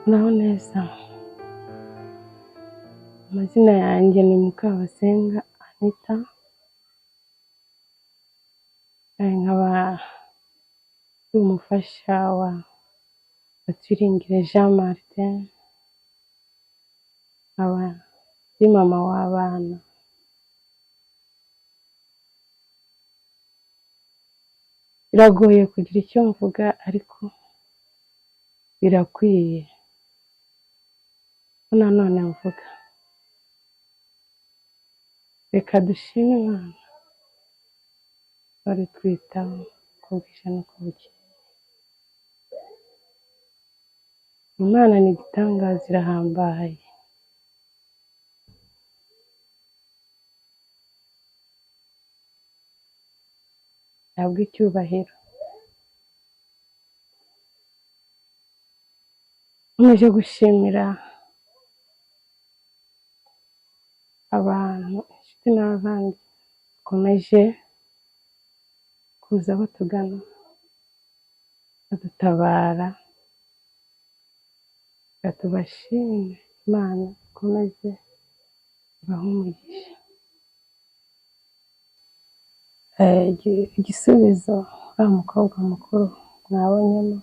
Muraho neza, amazina yanjye ni Mukabasenga Anita, nkaba ndi umufasha wa Baturingire Jean Martin, nkaba ndi mama w'abana. Biragoye kugira icyo mvuga ariko birakwiye ko nanone mvuga. Reka dushime Imana ihora itwitaho uko bwije n'uko bukeye. Imana ni igitangaza, irahambaye. Ihabwe icyubahiro. Nkomeje gushimira abantu, inshuti n'abavandimwe bakomeje kuza batugana, badutabara. Reka tubashime, Imana ikomeze ibahe umugisha. Igisubizo uriya mukobwa mukuru mwabonyemo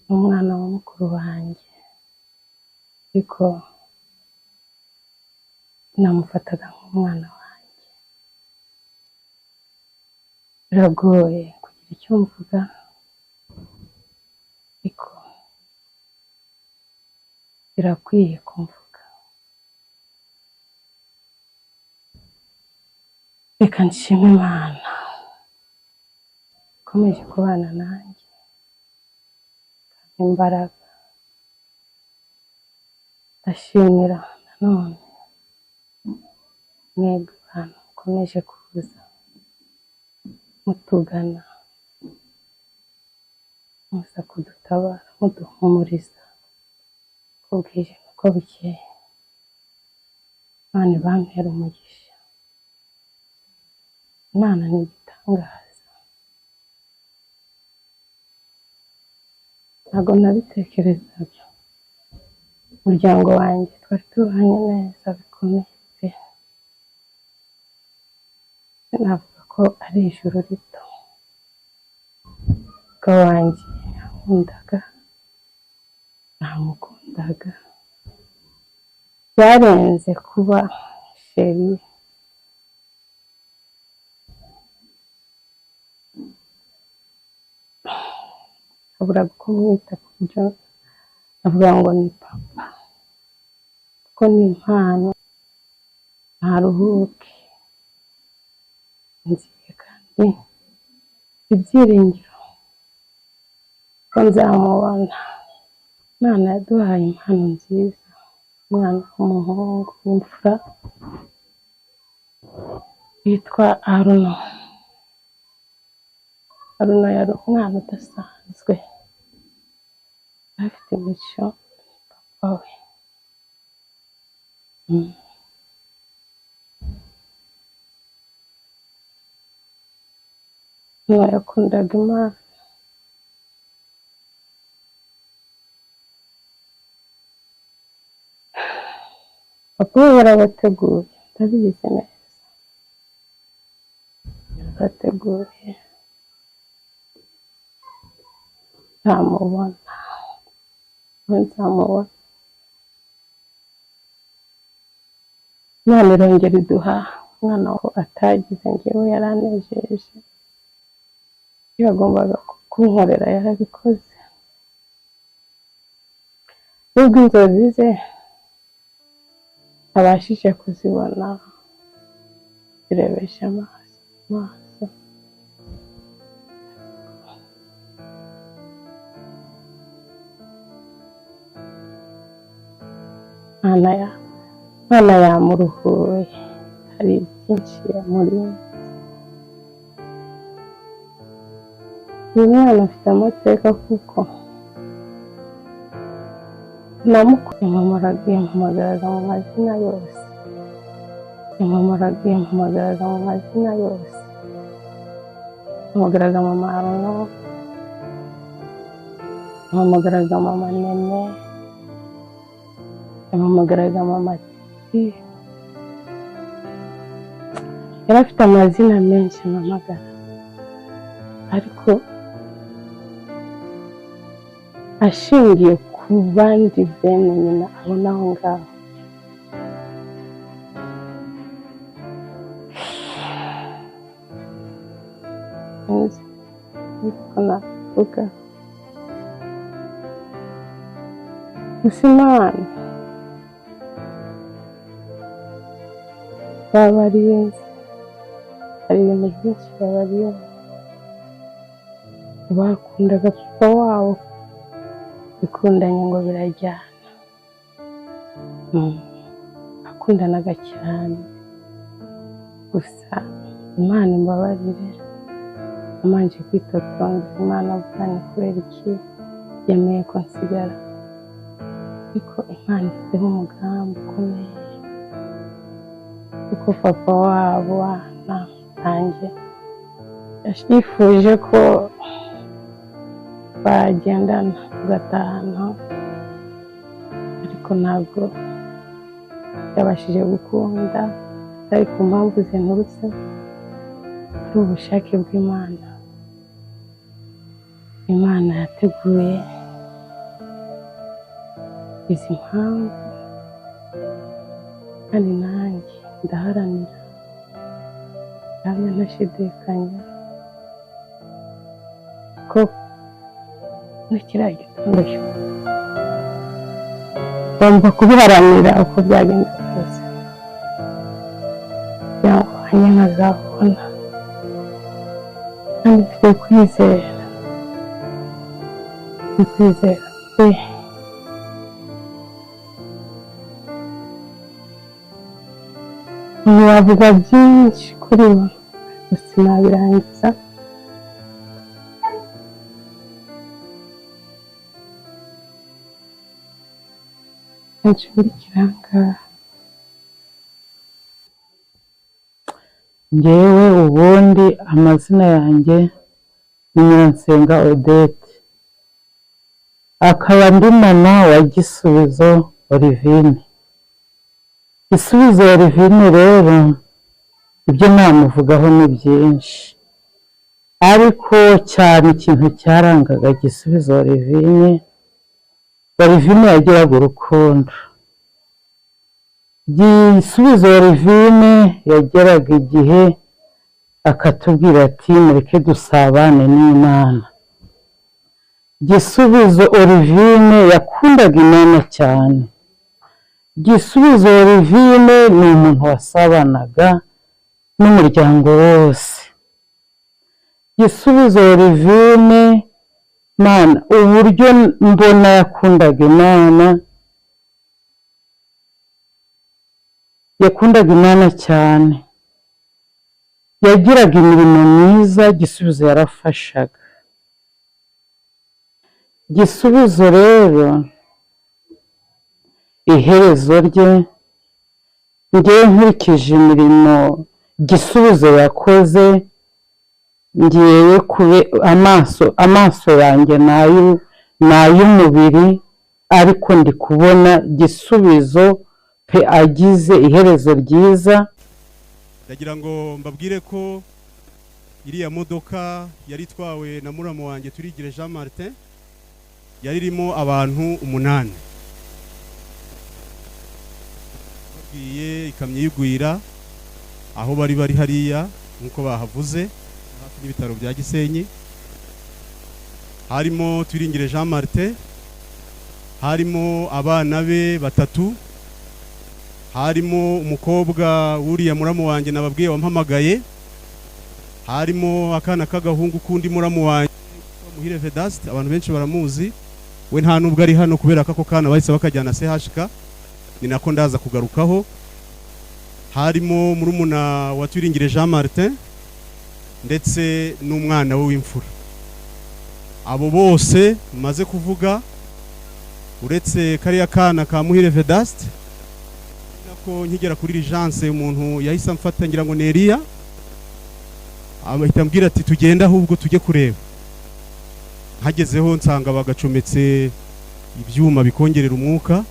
ni umwana wa mukuru wanjye, ariko namufataga nk'umwana wanjye. Biragoye kugira icyo mvuga ariko birakwiye ko mvuga. Reka nshime Imana ikomeje kubana nanjye, ikampa imbaraga. Ndashimira nanone mwebwe bantu mukomeje kuza mutugana, muza kudutabara, muduhumuriza uko bwije n'uko bukeye. Imana ibampere umugisha. Imana ni igitangaza, ntabwo nabitekerezaga. Umuryango wanjye twari tubanye neza bikomeye pe, navuga ko ari ijuru rito. Umugabo wanjye yankundaga, namukundaga, byarenze kuba sheri. Habura kumwita ku buryo avuga ngo ni papa, kuko ni impano. Ntaruhuke, nziye kandi ibyiringiro ko nzamubona. Imana yaduhaye impano nziza, umwana w'umuhungu w'imfura witwa Aruno. Aruno yari umwana udasanzwe, afite imico papa we. Aruno yakundaga Imana. Papa we yarabateguye, ndabizi neza, yarabateguye. Nzamubona, nzamubona. Imana irongera iduha umwana aho atagize, njyewe yaranejeje. Ibyo yagombaga kunkorera yarabikoze. Nubwo inzozi ze abashije kuzibona, zirebesha amaso amaso. Imana yamuruhuye, hari byinshi yamurinze. Uyu mwana afite amateka kuko yampamagaraga mu mazina yose, yampamagaraga mu mazina yose, yampamagaraga mama Aruno. Yampamagaraga mama Nene, yampamagaraga mama Titi. Yari afite amazina menshi ampamagara, ariko ashingiye ku bandi bene nyina abona aho ngaho. Sinzi uko navuga, gusa Imana babarinze, hari ibintu byinshi babarinze. Bakundaga papa wabo, bikundanye ngo birajyana. Bakundanaga cyane. Gusa Imana imbabarire, nabanje kwitotombera Imana avuga ni kubera iki yemeye ko nsigara, ariko Imana ifiteho umugambi ukomeye, kuko papa wabo bana nanjye yifuje ko bagendana tugatahana, ariko ntabwo yabashije gukunda, atari ku mpamvu zinturutse, ari ubushake bw'Imana. Imana yateguye izi mpamvu, kandi nanjye ndaharanira hamwe ntashidikanya ko muri kiriya gitondo ngomba kubiharanira uko byagenda kose, kugira ngo nanjye nkazabona, kandi mfite kwizera, mfite kwizera pe. Ntiwavuga byinshi kuri bo, ariko sinabirangiza. Ncumbikira aha ngaha. Njyewe ubundi amazina yanjye ni Nyiransenga Odette, akaba ndi mama wa Gisubizo Olivine. Gisubizo Olivine rero ibyo namuvugaho ni byinshi, ariko cyane ikintu cyarangaga Gisubizo Olivine, Olivine yagiraga urukundo. Gisubizo Olivine yageraga igihe akatubwira ati mureke dusabane n'Imana. Gisubizo Olivine yakundaga Imana cyane. Gisubizo Olivine ni umuntu wasabanaga n'umuryango wose. Gisubizo Olivine, Mana, uburyo mbona yakundaga Imana, yakundaga Imana cyane, yagiraga imirimo myiza. Gisubizo yarafashaga. Gisubizo rero iherezo rye, ngewe nkurikije imirimo Gisubizo yakoze, ngewe kube amaso yanjye ni ay'umubiri, ariko ndi kubona Gisubizo pe agize iherezo ryiza. Ndagira ngo mbabwire ko iriya modoka yari itwawe na muramu wanjye Turigire Jean Martin, yari irimo abantu 8. Babwiye ikamyo yigwira aho bari bari hariya nk'uko bahavuze hafi n'ibitaro bya Gisenyi. Harimo Turingire Jean Martin, harimo abana be 3, harimo umukobwa wuriya muramu wanjye nababwiye wampamagaye, harimo akana k'agahungu k'undi muramu wanjye Muhire Vedaste, abantu benshi baramuzi, we nta nubwo ari hano kubera ko ako kana bahise bakajyana CHK, ni nako ndaza kugarukaho. Harimo murumuna wa Turingire Jean Martin ndetse n'umwana we w'imfura. Abo bose maze kuvuga, uretse kariya kana ka Muhire Vedaste, nako nkigera kuri urgence umuntu yahise amfata, ngira ngo ni Eliya, ahita ambwira ati tugende ahubwo tujye kureba. Nkagezeho nsanga bagacometse ibyuma bikongerera umwuka.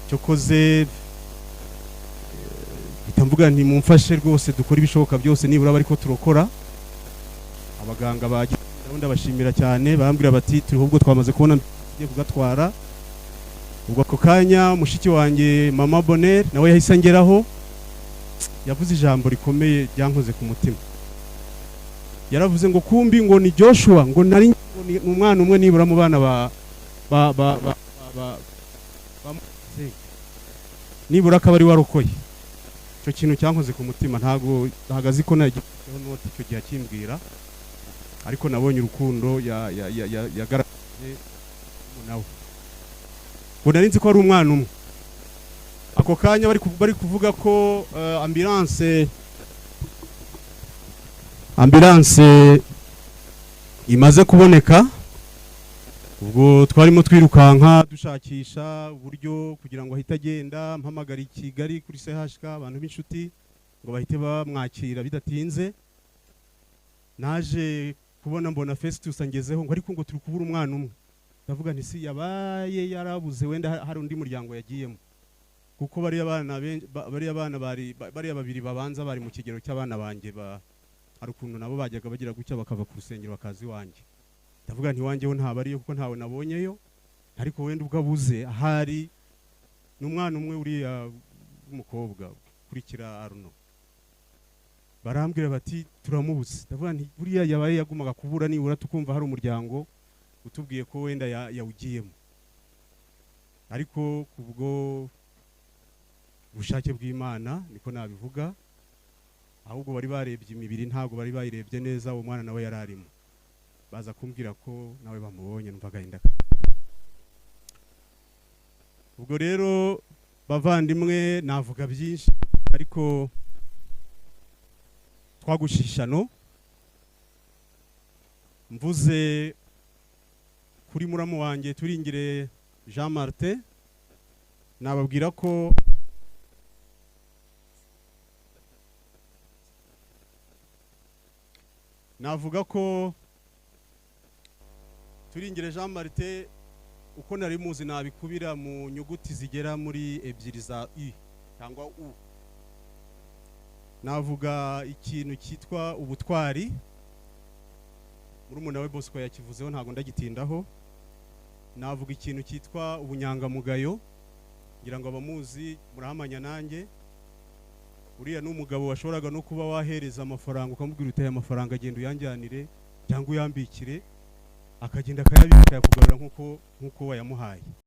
Cyokoze mpita mvuga nti: "Mumfashe rwose, dukore ibishoboka byose nibura bariko turokora." Abaganga ba ndabashimira cyane, barambwira bati: "Turi ahubwo twamaze kubona tugiye kugatwara." Ubwo ako kanya mushiki wanjye mama Bonheur nawe yahise angeraho, yavuze ijambo rikomeye ryankoze ku mutima. Yaravuze ngo: "Kumbi ngo ni Joshua, ngo nari ngo ni umwana umwe nibura mu bana ba nibura akaba ari warokoye." Icyo kintu cyankoze ku mutima. Ntago azi ko nagifiteho note icyo gihe akimbwira, ariko nabonye urukundo yagaragaje nawe, ngo nari nzi ko ari umwana umwe. Ako kanya bari kuvuga ko ambulance imaze kuboneka. Ubwo twarimo twirukanka dushakisha uburyo kugira ngo ahite agenda, mpamagara i Kigali kuri CHK abantu b'inshuti ngo bahite bamwakira bidatinze. Naje kubona mbona Festus angezeho ngo: "Ariko ngo turi kubura umwana umwe." Ndavuga nti: "Si yabaye yarabuze, wenda hari undi muryango yagiyemo," kuko bariya bana bari bariya babiri babanza bari mu kigero cy'abana banjye, hari ukuntu nabo bajyaga bagira gutya bakava ku rusengero bakaza iwanjye. Ndavuga nti: "Iwanjye ho ntabariyo kuko ntawe nabonyeyo, ariko wenda ubwo abuze ahari ni umwana umwe uriya w'umukobwa ukurikira Arno." Barambwira bati: "Turamubuze." Ndavuga nti: "Buriya yabaye yagumaga kubura nibura tukumva hari umuryango utubwiye ko wenda yawugiyemo." Ariko kubwo bushake bw'Imana, niko nabivuga, ahubwo bari barebye imibiri, ntabwo bari bayirebye neza, uwo mwana nawe yari arimo. Baza kumbwira ko nawe bamubonye, numva agahinda. Ubwo rero bavandimwe, navuga byinshi ariko twagushishano mvuze kuri muramu wanjye Turingire Jean Martin, nababwira ko navuga ko Turingire Jean Martin uko nari muzi nabikubira mu nyuguti zigera muri ebyiri za i cyangwa u. Navuga ikintu cyitwa ubutwari, murumuna we Bosco yakivuzeho, ntabwo ndagitindaho. Navuga ikintu cyitwa ubunyangamugayo, ngira ngo abamuzi murahamanya nanjye. Uriya ni umugabo washoboraga no kuba wahereza amafaranga, ukamubwira uti: "Aya mafaranga agenda uyanjyanire cyangwa uyambikire," akagenda akayabika, akayakugarura nk'uko wayamuhaye.